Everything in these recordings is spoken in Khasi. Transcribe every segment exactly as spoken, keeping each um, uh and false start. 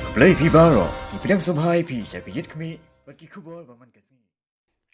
Blei phi baroh, ngi pdiang sngewbha ïa phi sha ka Ïit Khmih bad ki khubor ba man ka sngi.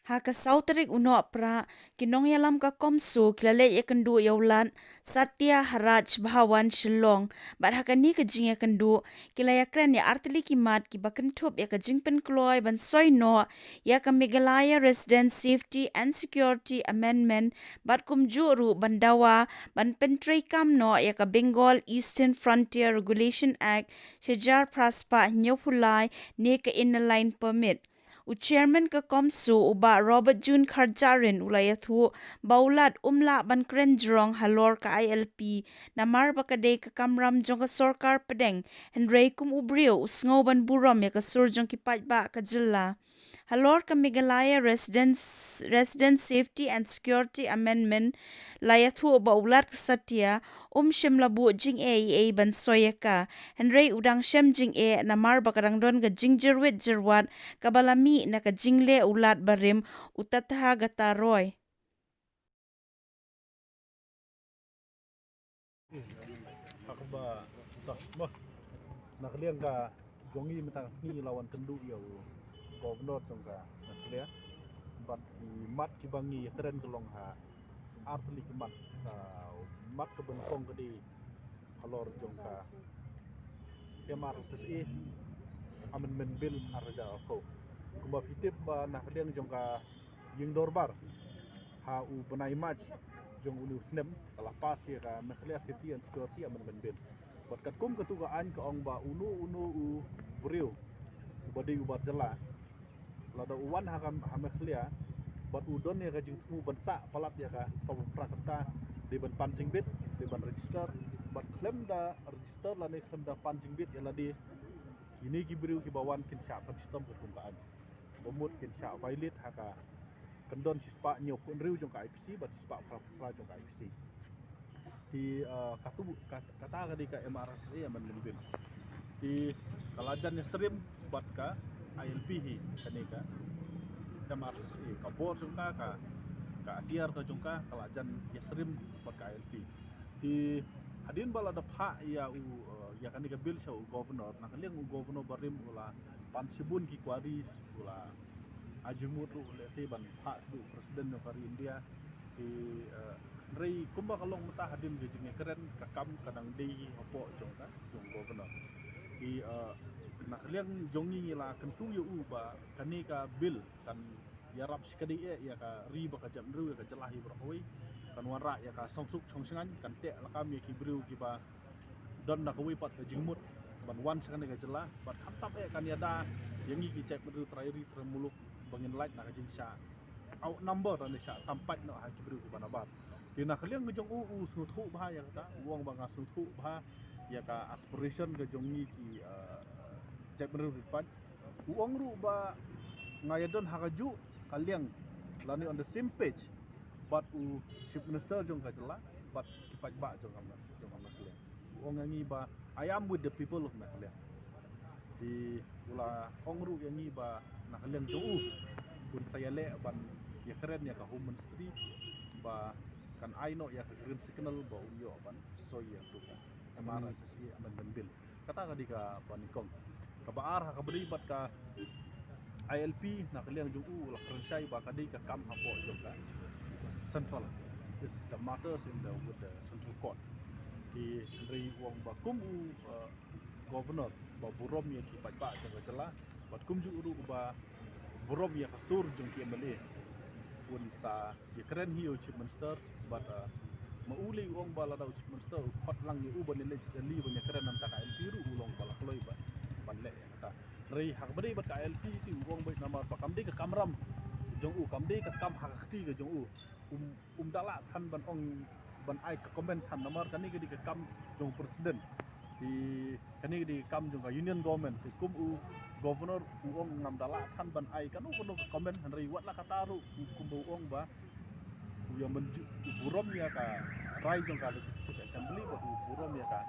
Ha ka saw tarik u Nohprah, ki nongïalam ka CoMSO ki la leit ïakynduh ïa u Lat Satya ha Raj Bhavan Shillong, bad ha kane ka jingïakynduh ki la ïakren ïa artylli ki mat kiba kynthup ïa ka jingpynkloi ban soi noh ïa ka Meghalaya Residents Safety and Security Amendment, bad kumjuh ruh ban dawa ban pyntreikam noh ïa ka Bengal Eastern Frontier Regulation Act shihajar phra spah hynñiewphew lai ne ka Inner Line Permit. U Chairman ka CoMSO, u Bah Robert June Kharjahrin, u la ïathuh ba u Lat um lah ban kren jrong halor ka I L P, namar ba ka dei ka kamram jong ka sorkar pdeng, hynrei kum u briew u sngew ban burom ïa ka sur jong ki paidbah ka jylla. Halor ka Meghalaya Residents, Resident Safety and Security Amendment, la ïathuh ba u Lat Satya um shym la buh jingeh ei ei ban soi ïa ka, hynrei u dang shem jingeh namar ba ka dang don ka jingjyrwit jyrwat kaba la mih na ka jingleh u Lat barim, u Tathagata Roy. Haba, ta, bah, na ka liang ka jong ngi mynta ka sngi la wan kynduh ïa u Governor jong ka Meghalaya, bad ki mat kiba ngi ïakren ka long ha artylli ki mat. Ka mat kaba nyngkong ka dei halor jong ka M R S S A Amendment Bill ar hajar arphew. Kumba phi tip ba na ka liang jong ka ïing dorbar ha u bnai March jong une u snem ka la pass ïa ka Meghalaya Safety and Security Amendment Bill. Bad katkum katu ka aiñ ka ong ba uno uno u briew uba dei u bar jylla, lada u wan ha ka, ha Meghalaya bad u don ïa ka jingthmu ban sah palat ïa ka sawphew phra kynta, dei ban pan jingbit, dei ban register. Bad khlem da register lane khlem da pan jingbit ïa lade, kine ki briew kiba wan kin shah pynshitom katkum ka aiñ. Ba mut kin shah violate ha ka kyndon shispah hynñiewphew hynriew jong ka I P C bad shispah phra phra jong ka I P C. Te, eh, katu, kat-, kata ka dei ka M R S S A Amendment Bill. Te ka la jan ïasyriem bad ka I L P hi kane ka M R S S A, ka bor jong ka, ka, ka atiar ka jong ka, ka la jan ïasyriem bad ka I L P. Te hadien ba la da phah ïa u, eh, ïa kane ka bill sha u Governor, na ka liang u Governor barim u la pan shibun ki queries, u la ai jingmut ruh lehse ban phah shaduh President jong ka ri India. Te, eh, hynrei kumba ka long mynta hadien ka jingïakren, ka kam ka dang dei hapoh jong ka, jong Governor. Te, eh, na ka liang jong ngi ngi la kyntu ïa u ba kane ka bill kan ïarap shikatdei eh ïa ka ri bad ka jaitbynriew, ïa ka jylla hi baroh kawei. Kan wanrah ïa ka shongsuk shongshngaiñ, kan teh lakam ïa ki briew kiba don na kawei pat ka jingmut ban wan sha kane ka jylla, bad khamtam eh kan ïada ïa ngi ki jaitbynriew trai ri trai muluk ba ngin lait na ka jingshah outnumber lane shah tam pait noh ha ki briew kiba nabar. Te na ka liang ka jong u, u sngewthuh bha ïa kata, u ong ba nga sngewthuh bha ïa ka aspiration ka jong ngi ki, eh, jaitbynriew ri pait. U ong ruh ba nga ïadon ha kajuh ka liang lane on the same page bad u Chief Minister jong ka jylla bad ki paidbah jong ka, jong ka Meghalaya. U ong ïa ngi ba, "I am with the people of Meghalaya." Te u la ong ruh ïa ngi ba na ka liang jong u un sa ïaleh ban ïakren ïa ka Home Ministry ba kan ai noh ïa ka green signal ba un ïoh ban soi ïa ka M R S S A Amendment Bill. Kata ka dei kaba nyngkong. Kaba ar, ha kaba dei bad ka I L P, na ka liang jong u la kren shai ba ka dei ka kam hapoh jong ka central, is the matters in the, with the central court. Te hynrei u ong ba kum u, uh, Governor ba burom ïa ki paidbah jong ka jylla, bad kumjuh ruh ba burom ïa ka sur jong ki M L A, un sa ïakren hi ïa u Chief Minister, bad, uh, ma u lei u ong ba lada u Chief Minister u khot lang ïa u ban ïaleit sha Delhi ban ïakren na ka I L P ruh u long ba la kloi ban, ban leh ïa kata. Hynrei ha kaba dei bad ka I L P te u ong ba namar ba kam dei ka kamram jong u, kam dei ka kam ha ka kti ka jong u, um, um da lah than ban ong, ban ai ka comment than namar kane ka dei ka kam jong President. Te kane ka dei ka kam jong ka Union Government. Te kum u Governor u ong ngam da lah than ban ai kano kano ka comment, hynrei wat la kata ruh u, kumba u ong ba u ïa mynjur, u burom ïa ka rai jong ka Legislative Assembly bad u burom ïa ka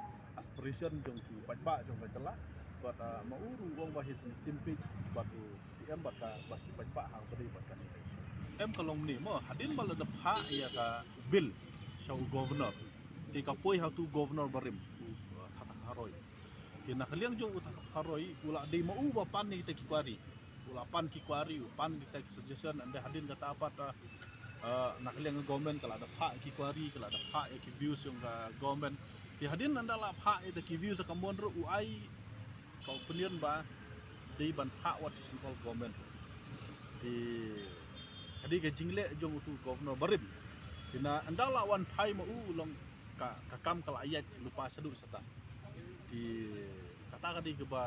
aspiration jong ki paidbah jong ka jylla. Bad, ah, ma u ruh u ong ba he's on the same page bad u C M bad ka, bad ki paidbah ha kaba dei bad kane ka issue. Em, ka long mynne mo, hadien ba la da phah ïa ka bill sha u Governor, te ka poi ha utu u Governor barim, u, uh, Tathagata Roy. Te na ka liang jong uta ka Tharoi u la dei ma u ba pan ïa kita ki query. U la pan ki query, u pan kita ki suggestion, ynda hadien kata pat, ah, ah, na ka liang ka government ka la da phah ïa ki query, ka la da phah ïa ki views jong ka government. Te hadien ynda la phah ïa kita ki views ka mon ruh u ai ka opinion ba dei ban phah wat sha central government. Te ka dei ka jingleh jong utu governor barim. Te na ynda la wan phai ma u, u long ka, ka kam ka la ïaid lypa shaduh shata. Te kata ka dei kaba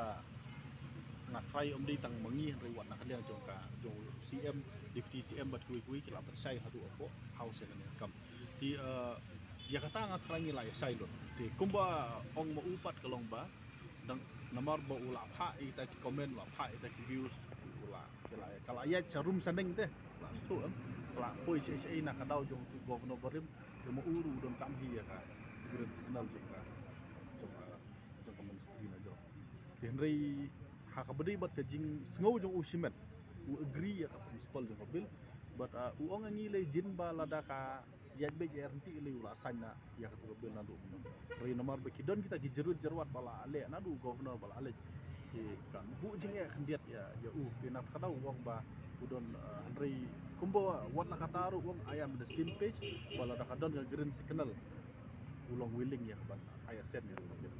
nga tharai ym dei tang ma ngi hynrei wat na ka liang jong ka, jong u C M, Deputy C M bad kiwei kiwei ki la pynshai haduh hapoh House ïa kane ka kam. Te, eh, ïa kata nga tharai ngi la ïa shai lut. Te kumba ong ma u pat ka long ba dang namar ba u la phah ïa kita ki comment, u la phah ïa kita ki views, u la, ki la, ka la ïaid sha room shaneng te. La shu, em, ka la poi sha, sha na ka daw jong utu governor barim. Te ma u ruh u don kam hi ïa ka green signal jong ka, jong ka, jong ka ministry na jong. Te hynrei ha kaba dei bad ka jingsngew jong u shimet, u agree ïa ka principle jong ka bill. Bad, ah, u ong ïa ngi lei jin ba lada ka ïaid beit ïa ryntih lei u la sign na ïa katu ka bill naduh mynno. Hynrei namar ba ki don kita ki jyrwit jyrwat ba la leh naduh governor ba la leh. Te kan buh jingeh khyndiat ïa, ïa u. Te na ka daw u ong ba u don, ah, hynrei kumba wat la kata ruh u ong I am on the same page, ba lada ka don ka green signal u long willing ïa ka ban ai assent ïa ka bill.